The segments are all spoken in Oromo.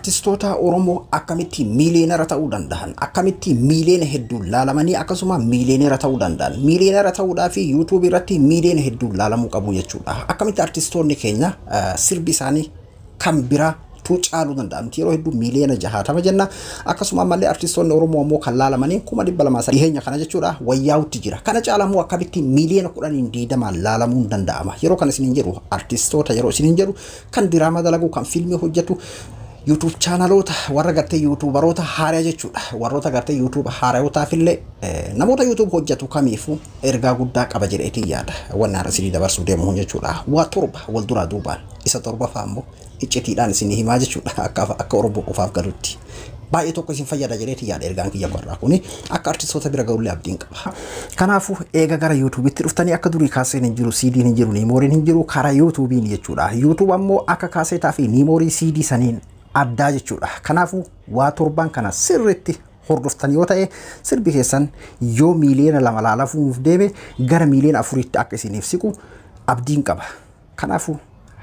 Artistoota Oromoo akkamitti miiliyoonera ta'uu danda'an, akkamitti miiliyoona hedduu laalamanii akkasuma miiliyoonera ta'uu danda'an, miiliyoonera ta'uudhaa fi yuutuubii irratti miiliyoona hedduu laalamuu qabu jechuudha. Akkamitti artistoonni keenya sirbi isaanii kan biraa caaluu danda'an? Nuti yeroo hedduu miiliyoona 60 jenna. Akkasuma ammallee artistoonni Oromoo ammoo kan laalamanii 200,000 dhiheenya kana jechuudha wayyaa'utti jira. Kana caala immoo akkamitti miiliyoona 10, 20n laalamuun danda'ama? Yeroo kana isiniin jedhu, artistoota yeroo isiniin jedhu, kan diraamaa dalagu, kan fiilmii hojjetu, YouTube chaanaloota warra gartee yuutuubaroota haaraa jechuudha. Warroota gartee YouTube haarayotaaf illee, namoota YouTube hojjetu kamiifuu ergaa guddaa qaba jedheetiin yaada. Wanni har'a isinii dabarsuu deemu jechuudha. Waa torba wal duraa duubaan, isa torbaffaa immoo iccitiidhaan isinii himaa jechuudha, akka Oromoo qofaaf galutti. Baay'ee tokko isin fayyada jedheetiin yaada ergaan kiyya qorraa kuni akka artistoota bira ga'ullee abdiin qaba. Kanaafuu eega gara yuutuubitti dhuftanii, akka durii kaaseen hin jiru, CD'n hin jiru, miimooriin hin jiru, karaa yuutuubiin jechuudha. YouTube ammoo akka kaaseetaa fi miimoorii CD saniin addaa jechuudha. Kanaafuu waa torban kana sirriitti hordoftan yoo ta'e, sirbi keessan yoo miiliyoona 2 laalafuuf deeme gara miiliyoona 4tti akka isiniif siqu abdiin qaba. Kanaafuu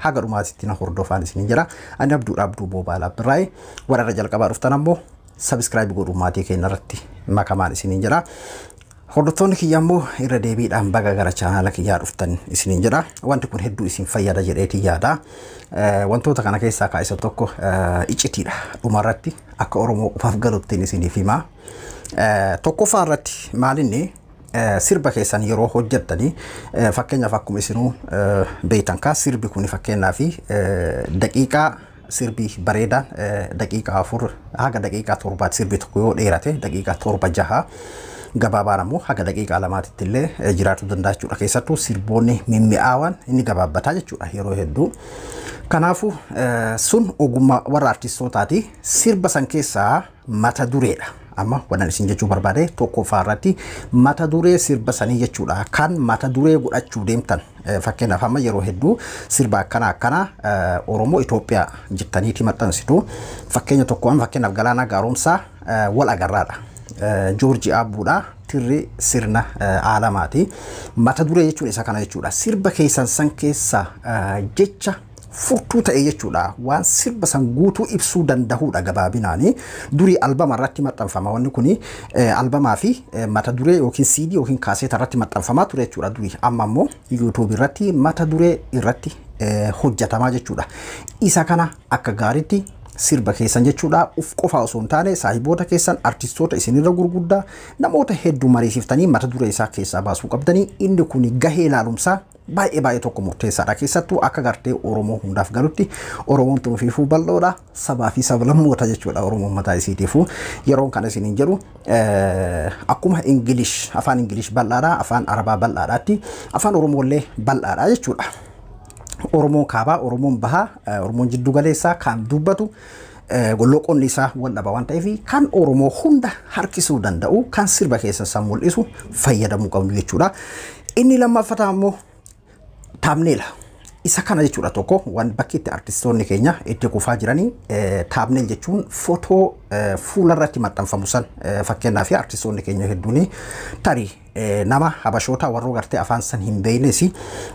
haga dhumaatitti na hordofaan isiniin jira. Ani Abduudha, Abduu Moobaalaa Birraa'ee. Warra irra jalqabaa dhuftan ammoo subscribe godhuu maatii keenya irratti makamaan isiniin jira. Hordoftoonni kiyya ammoo irra deebiidhaan baga gara chaanaala kiyyaa dhuftan isiniin jedha. Wanti kun hedduu isin fayyada jedheetii yaada. Wantoota kana keessaa kaa isa tokko iccitiidha. Dhumarratti akka Oromoo qofaaf galuttiin isiniif himaa. Tokkoffaa irratti maalinni, sirba keessan yeroo hojjettanii, fakkeenyaaf akkuma isinuu beektan kaa, sirbi kun fakkeenyaaf daqiiqaa, sirbi bareedaan daqiiqaa 4 haga daqiiqaa 7ti, sirbi tokko yoo dheerate daqiiqaa 7, 6, gabaabaan ammoo haga daqiiqaa 2titti illee jiraachuu danda'a jechuudha. Keessattuu sirboonni mimmi'aawan inni gabaabbataa jechuudha yeroo hedduu. Kanaafuu sun ogummaa warra artistootaati. Sirba san keessaa mata dureedha. Amma wannan isin jechuu barbaade, tokkoffaa irratti mata duree sirba sanii jechuudha. Kan mata duree godhachuu deemtan, fakkeenyaaf amma yeroo hedduu sirba akkana akkana Oromoo Itoophiyaa jettaniiti maxxansitu. Fakkeenya tokko amma fakkeenyaaf Galaanaa Gaaromsaa "Wal Agarraadha". Joorji Abbuudha. Tirri sirna aalamaati. Mata duree jechuun isa kana jechuudha. Sirba keessan san keessa jecha furtuu ta'e jechuudha. Waan sirba san guutuu ibsuu danda'uudha gabaabinaani. Durii albama irratti maxxanfama. Wanni kuni albamaa fi mata duree yookiin CD yookiin kaaseeta irratti maxxanfamaa ture jechuudha durii. Amma ammoo YouTube irratti mata duree irratti hojjetamaa jechuudha. Isa kana akka gaariitti sirba keessan jechuudha uf qofa osoo hin taane, saahiboota keessan, artistoota isinirra gurguddaa, namoota hedduu mariisiftanii mata duree isaa keessaa baasuu qabdanii. Inni kun gahee ilaalumsaa baay'ee baay'ee tokko murteessaadha. Keessattuu akka gartee Oromoo hundaaf galutti, Oromoon tunufiifuu bal'oodha, sabaa fi sablammoota jechuudha. Oromoon mataa isiitiifuu, yeroon kana isiniin jedhu, akkuma Ingilish, afaan Ingilish bal'aadha, afaan Arabaa bal'aadhaatti, afaan Oromoollee bal'aadha jechuudha. Oromoon kaabaa, Oromoon bahaa, Oromoon jiddu galeessaa kan dubbatu loqonni isaa wal dhaba waan ta'eef, kan Oromoo hunda harkisuu danda'u, kan sirba keessa san mul'isu fayyadamuu qabnu jechuudha. Inni lammaffataa immoo thumbnail. Isa kana jechuudha, tokko waan bakki itti artistoonni keenya itti kufaa jiranii, thumbnail jechuun footoo fuularratti maxxanfamu san. Fakkeenyaaf artistoonni keenya hedduun tarii nama habashoota warra gartee afaan san hin beeknes,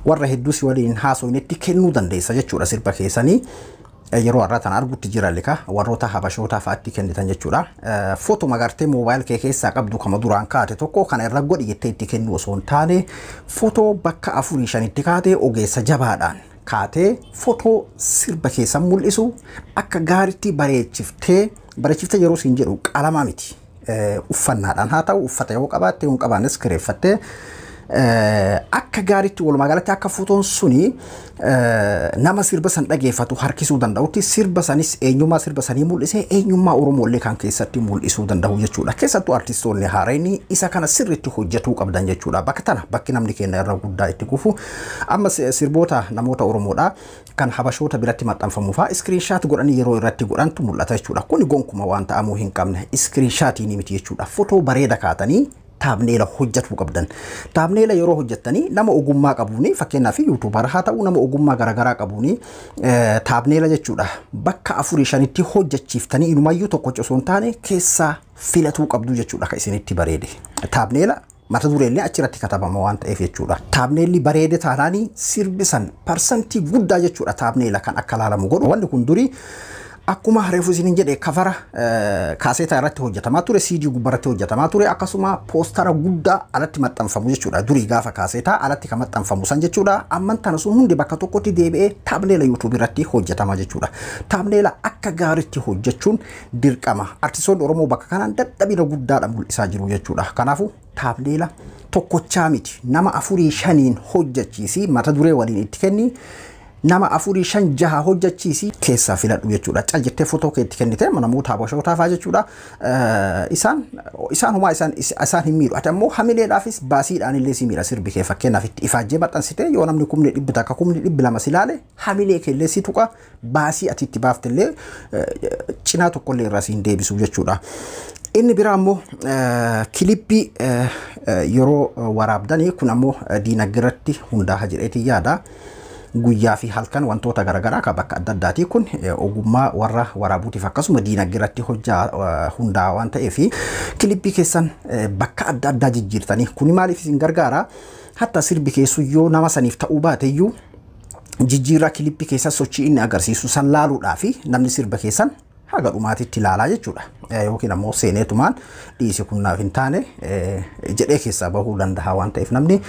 warra hedduu si waliin haasofnetti kennuu dandeessa jechuudha sirba keessanii. Yeroo har'aa tana argutti jira lika warroota habashootaa fa'aatti kennitan jechuudha. Footuma gartee mobile kee keessaa qabdu kama duraan kaate tokko kana irra godhi jettee itti kennu osoo hin taane, footoo bakka afurii shanitti kaatee, ogeessa jabaadhaan kaatee, footoo sirba keessan mul'isu akka gaariitti bareechiftee, bareechiftee yeroo siin jedhu qalamaa miti. Uffannaadhaan haa ta'u, uffata yoo qabaatte, yoo hin qabaannes kireeffattee, akka gaariitti walumaa galatti akka footoon suni nama sirba san dhageeffatu harkisuu danda'utti, sirba sanis eenyummaa sirba sanii mul'isee eenyummaa Oromoo illee kan keessatti mul'isuu danda'u jechuudha. Keessattuu artistoonni haareen isa kana sirriitti hojjetuu qabdan jechuudha. Bakka tana bakki namni keenya irra guddaa itti kufu, amma sirboota namoota Oromoodha kan habashoota biratti maxxanfamu fa'aa screenshot godhanii yeroo irratti godhantu mul'ata jechuudha. Kuni gonkuma waan ta'amuu hin qabne, screenshotiin miti jechuudha. Footoo bareeda kaatanii thumbnail hojjetuu qabdan. Thumbnail yeroo hojjettanii nama ogummaa qabuuni, fakkeenyaaf YouTuber haa ta'u, nama ogummaa garaagaraa qabuuni, thumbnail jechuudha. Bakka afurii shanitti hojjechiiftanii inumayyuu tokko osoo hin taane keessaa filatuu qabdu jechuudha kan isinitti bareede. Thumbnail mata dureellee achirratti katabama waan ta'eef jechuudha. Thumbnailli bareede taanaanii sirbi san parsantii guddaa jechuudha thumbnail kan akka laalamu godhu. Wanni kun durii Akkuma reefu isiniin jedhe kafara kaaseetaa irratti hojjetamaa ture, CD gubbaratti hojjetamaa ture, akkasuma poostara guddaa alatti maxxanfamu jechuudha. Durii gaafa kaaseetaa alatti kan maxxanfamu san jechuudha. Amman tana sun hundi bakka tokkotti deebi'ee thumbnail YouTube irratti hojjetama jechuudha. Thumbnail akka gaariitti hojjechuun dirqama. Artistoonni Oromoo bakka kanaan dadhabina guddaadha mul'isaa jiru jechuudha. Kanaafuu thumbnail tokkochaa miti, nama 4 5 hojjechiisi, mata duree waliin itti kenni, nama 4 5 6 hojjechiisi keessaa filadhu jechuudha. Cal jettee footoo kee itti kennite namoota habashootaa fa'aa jechuudha. Isaan homaa isaan hin miidhu. Ati ammoo hamileedhaafis baasiidhaan illee si miidha sirbi kee. Fakkeenyaaf itti ifaajjee maxxansite yoo namni 100,000 200,000 si ilaale hamilee kee illee si tuqa, baasii ati itti baafte illee cinaa tokkollee irraa si hin deebisu jechuudha. Inni biraa ammoo kilippii yeroo waraabdanii kun ammoo diinagdee irratti hundaa'a jedheetii yaada. Guyyaa fi halkan wantoota garaagaraa kan bakka adda addaati kun ogummaa warra waraabuutiif akkasuma diinagdee irratti hundaa'a waan ta'eef kilippii keessan bakka adda addaa jijjiirtanii kun maaliif isin gargaara? Hatta sirbi keessu yoo nama saniif ta'uu baate iyyuu jijjiirraa kilippii keessa sochii inni agarsiisu san laaluudhaa fi namni sirba keessan haga dhumaatitti ilaalaa jechuudha. Yookiin ammoo seeneetumaan dhiisi kun naaf hin taane jedhee keessaa bahuu danda'a waan ta'eef namni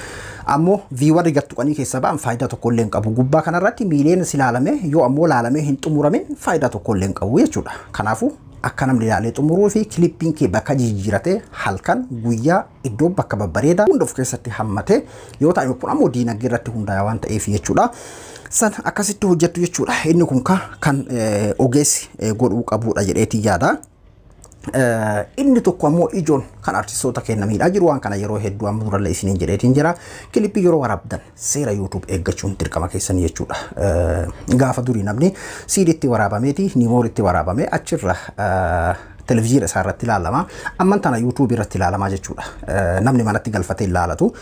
ammoo viewerri gad tuqanii keessaa ba'an faayidaa tokko illee hin qabu. Gubbaa kanarratti miiliyoona si ilaalame yoo ammoo ilaalamee hin xumuramin faayidaa tokko illee hin qabu jechuudha. Kanaafuu akka namni ilaalee xumuruu fi kilippiin kee bakka jijjiiratee halkan guyyaa iddoo bakka babbareedaa hunda of keessatti hammatee yoo ta'e kun ammoo diinagdee irratti hundaa'a waan ta'eef jechuudha. San akkasitti hojjettu jechuudha. Inni kun kan ogeessi godhuu qabudha jedheetii yaada. Inni tokko ammoo ijoon kan artistoota keenya miidhaa jiru waan kana yeroo hedduu amma durallee isiniin jedheetiin jira. Kilippii yeroo waraabdan seera YouTube eeggachuun dirqama keessanii jechuudha. Gaafa durii namni siidiitti waraabameeti, niimooritti waraabame achirra televizyiina isaa irratti ilaalama. Amman tana YouTube irratti ilaalamaa jechuudha. Namni manatti galfatee ilaalatu.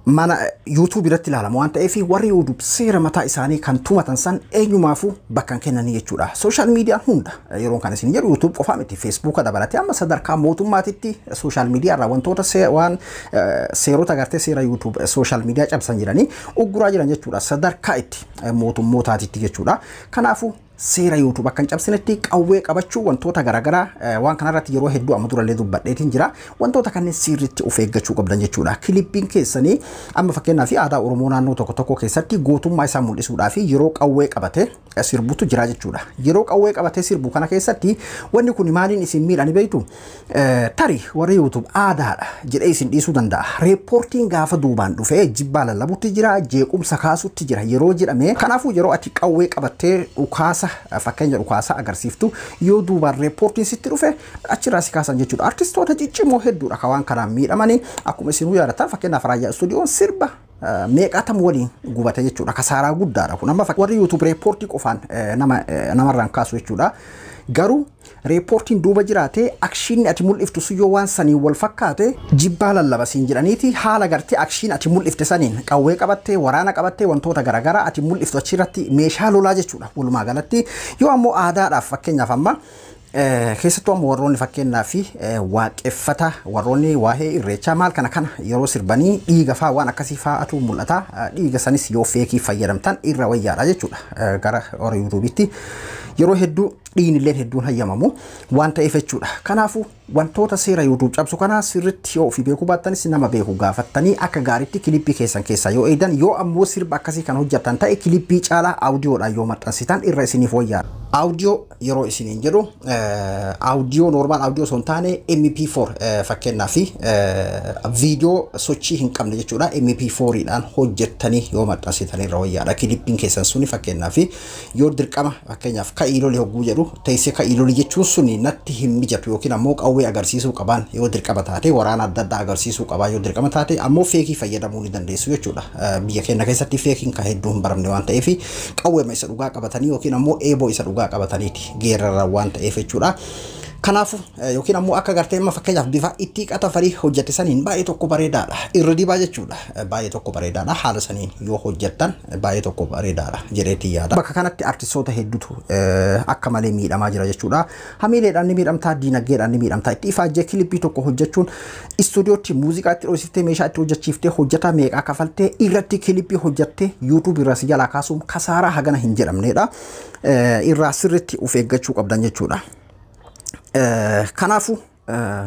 Mana YouTube irratti ilaalama waan ta'eef warri YouTube seera mataa isaanii kan tumatan san eenyumaafuu bakka hin kennanii jechuudha. Social miidiyaan hunda yeroo kan isin jedhu YouTube qofaa miti, Facebooka dabalatee amma sadarkaa mootummaatitti social miidiyaa irraa wantoota waan seerota gartee seera YouTube social miidiyaa cabsan jiranii ugguraa jiran jechuudha. Sadarkaa itti mootummootaatitti jechuudha. Kanaafuu seera YouTube akka hin cabsinetti qawwee qabachuu wantoota garaagaraa waan kanarratti yeroo hedduu amma durallee dubbadheetiin jira. Wantoota kanneen sirriitti of eeggachuu qabdan jechuudha. Kilippiin keessanii amma fakkeenyaaf aadaa Oromoo naannoo tokko tokko keessatti gootummaa isaa mul'isuudhaaf yeroo qawwee qabatee sirbutu jira jechuudha. Yeroo qawwee qabatee sirbu kana keessatti wanni kun maaliin isin miidhani beektu? Tarii warri YouTube aadaadha jedhee isin dhiisuu danda'a. Reepoortiin gaafa duubaan dhufee jibbaa lallabutti jira, jeequmsa kaasutti jira yeroo jedhame. Kanaafuu yeroo ati qawwee qabattee dhukaasa fakkeenya dhukaasa agarsiiftu yoo duubaan reepoortiin sitti dhufe achirraa si kaasan jechuudha. Artistoota ciccimoo hedduudha kan waan kanaan miidhamanii akkuma isinuu yaadatan fakkeenyaaf Raayyaa Istuudiyoon sirba meeqaatam waliin gubate jechuudha. Kasaaraa guddaadha kun amma warri YouTube reepoortii qofaan namarraan kaasu jechuudha. Garuu reepoortiin duuba jiraate akshiinni ati mul'iftu sun yoo waan saniin wal fakkaate jibbaa lallaba siin jedhaniiti haala gartee akshiin ati mul'ifte saniin qawwee qabattee waraana qabattee wantoota garaagaraa ati mul'iftu achirratti meeshaa lolaa jechuudha. Walumaa galatti yoo ammoo aadaadhaaf fakkeenyaaf amma keessattuu ammoo warroonni fakkeenyaaf waaqeffata warroonni waa'ee irreechaa maal kana kana yeroo sirbanii dhiiga fa'aa waan akkasii fa'aatu mul'ata. Dhiiga sanis yoo feekii fayyadamtan irra wayyaadha jechuudha. Gara warra YouTube'itti yeroo hedduu dhiinilleen hedduun hayyamamu waan ta'eef jechuudha. Kanaafuu wantoota seera YouTube cabsu kana sirriitti yoo ofii beekuu baattanis nama beeku gaafattanii akka gaariitti kilippii keessan keessaa yoo eegdan yoo ammoo sirba akkasii kan hojjetan ta'e kilippii caalaa aawudiyoodhaan yoo maxxansitan irra isiniif wayyaadha. Aawudiyoo yeroo isiniin jedhu aawudiyoo normaal aawudiyoo osoo hin taane MP4 fakkeenyaaf viidiyoo sochii hin qabne jechuudha. MP4dhaan hojjettanii yoo maxxansitan irra wayyaadha. Kilippiin keessan suni fakkeenyaaf yoo dirqama fakkeenyaaf ka'iilolee hogguu jedhu teessee ka'iilolee jechuun suni natti hin mijatu yookiin ammoo qawwee agarsiisuu qabaan yoo dirqama taate waraana adda addaa agarsiisuu qabaan yoo dirqama taate ammoo feekii fayyadamuu ni dandeessu jechuudha. Biyya keenya keessatti feekiin kan hedduu hin baramne waan ta'eef qawwee isa dhugaa qabatanii yookiin ammoo eeboo isa dhugaa qabataniiti geerarra waan ta'eef jechuudha. Kanaafuu yookiin ammoo akka gartee amma fakkeenyaaf bifa itti qatafarii hojjette saniin baay'ee tokko bareedaadha. Irra dibaa jechuudha. Baay'ee tokko bareedaadha. Haala saniin yoo hojjettan baay'ee tokko bareedaadha jedheetii yaada. Bakka kanatti artistoota hedduutu akka malee miidhamaa jira jechuudha. Hamiileedhaan ni miidhamtaa, diinagdeedhaan ni miidhamtaa. Itti ifaajjee kilippii tokko hojjechuun istuudiyootti muuziqaa itti dhoosiftee, meeshaa itti hojjechiiftee, hojjetaa meeqaa kafaltee irratti kilippii hojjettee YouTube irraa si jalaa kaasuun kasaaraa hagana hin jedhamnedha. Irraa sirriitti of eeggachuu qabdan jechuudha. Kanaafuu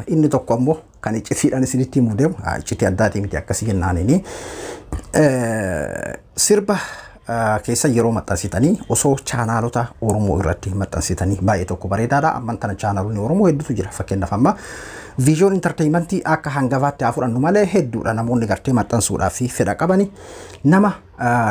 inni tokko ammoo kan iccitiidhaan isinitti himuu deemu, iccitii addaatii miti akkasii jennaanini, sirba keessa yeroo maxxansitanii osoo chaanaalota Oromoo irratti maxxansitanii baay'ee tokko bareedaadha. Amman tana chaanaalonni Oromoo hedduutu jira. Fakkeenyaaf amma Vision Entertainment akka hangafaatti haa fudhannu malee hedduudha namoonni gartee maxxansuudhaaf fedha qabani. Nama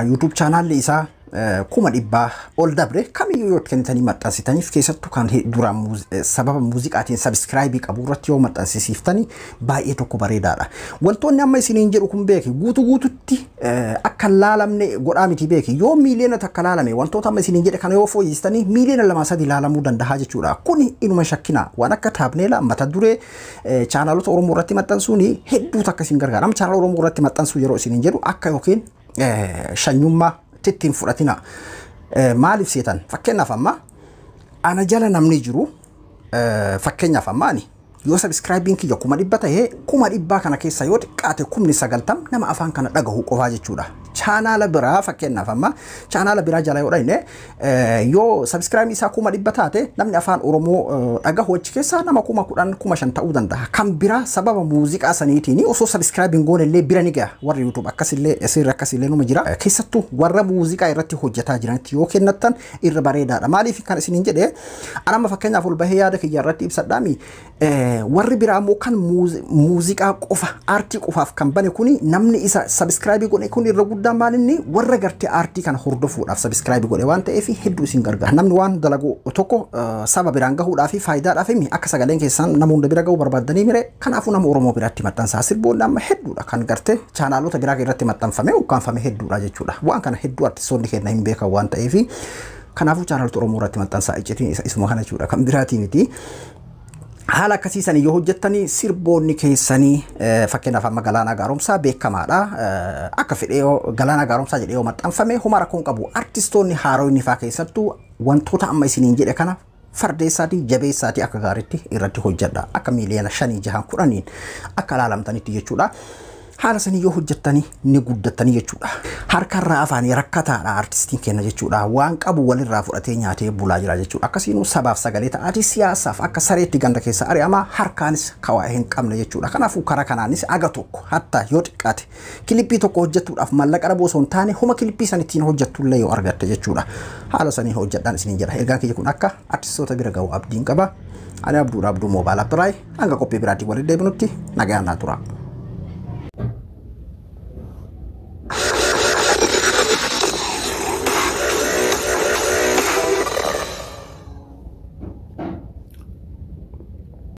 YouTube chaanaalli isaa 100,000 ol dabre kamiyyuu yoo kennitanii maxxansitaniif, keessattuu kan duraan sababa muuziqaatiin subscribe qabu irratti yoo maxxansisiiftanii baay'ee tokko bareedaadha. Wantoonni amma isiniin jedhu kun beeki guutuu guututti akka laalamne godhaa miti beeki. Yoo 1 miiliyoona laalame, wantoota amma isiniin jedhe kana yoo fooyyessitanii 2 miiliyoona 3 laalamuu danda'a jechuudha. Kuni inuma shakkina waan akka thumbnail, mata duree chaanaalota Oromoo irratti maxxansuun hedduu takka isin gargaara. Amma chaanaala Oromoo irratti maxxansuu yeroo isiniin jedhu akka yookiin shanyummaa ittiin fudhatina. Maaliif seetan? Fakkeenyaaf amma ana jala namni jiru, fakkeenyaaf amma ani yoo subscribeiin kiyya 100,000 ta'ee, 100,000 kana keessa yoo xiqqaate 90,000 nama afaan kana dhagahu qofaa jechuudha. Chaanaala biraa, fakkeenyaaf amma chaanaala biraa jala yoo dhayne, yoo subscribe isaa 100,000 taate, namni afaan Oromoo dhagahu achi keessaa nama 10,000, 5,000 ta'uu danda'a. Kan biraa sababa muuziqaa saniitiin osoo subscribeiin goone illee bira ni gaha. Warri YouTube akkasillee seerri akkasillee numa jira. Keessattuu warra muuziqaa irratti hojjetaa jiranitti yoo kennattan irra bareedaadha. Maaliif kan isiniin jedhee, anamma fakkeenyaaf ol bahee yaada kiyya irratti ibsadhaami, warri biraa immoo kan muuziqaa qofa, aartii qofaaf kan bane kuni, namni isa subscribe godhe kun irra guddaan maalinni warra gartee aartii kana hordofuudhaaf subscribe godhe waan ta'eef hedduu isin gargaara. Namni waan dalagu tokko saba biraan gahuudhaaf fi faayidaadhaaf himi akka sagaleen keessan nama hunda bira gahuu barbaaddanii mire. Kanaafuu nama Oromoo biratti maxxansaa. Sirboonni amma hedduudha kan gartee chaanaalota biraa irratti maxxanfame ukkaanfame hedduudha jechuudha. Waan kana hedduu artistoonni keenya hin beekan waan ta'eef, kanaafuu chaanaalota Oromoo irratti maxxansaa. Iccitiin isuma kana jechuudha, kan biraatii miti. Haala akkasiisanii yoo hojjettanii sirboonni keessanii, fakkeenyaaf amma Galaanaa Gaaromsaa beekamaadha. Akka fedhee Galaanaa Gaaromsaa jedhee yoo maxxanfame homa rakkoon qabu. Artistoonni haaroonni faa keessattuu wantoota amma isiniin jedhe kana fardeessaatii jabeessaatii akka gaariitti irratti hojjedha. Akka 5 miiliyoona 6 10n akka ilaalamtanitti jechuudha. Haala sanii yoo hojjettanii ni guddattanii jechuudha. Harkarraa afaanii rakkataadha artistiin kenna jechuudha. Waan qabu walirraa fudhatee nyaatee bulaa jira jechuudha. Akkasiinuu sabaaf sagalee ta'aati siyaasaaf akka sareetti ganda keessa ari'amaa, harkaanis kawaa hin qabne jechuudha. Kanaafuu karaa kanaanis aga tokko hatta yoo xiqqaate kilippii tokko hojjetuudhaaf maallaqa dhabuu osoo hin taane, homa kilippii san ittiin hojjettullee yoo argatte jechuudha. Haala sanii hojjedhaan isiniin jedha. Ergaan kiyya kun akka artistoota bira ga'u abdiin qaba. Ani Abduudha, Abduu Moobaala Biraay. Hanga qophii biraatiin walitti deebinutti nagaan naa tura.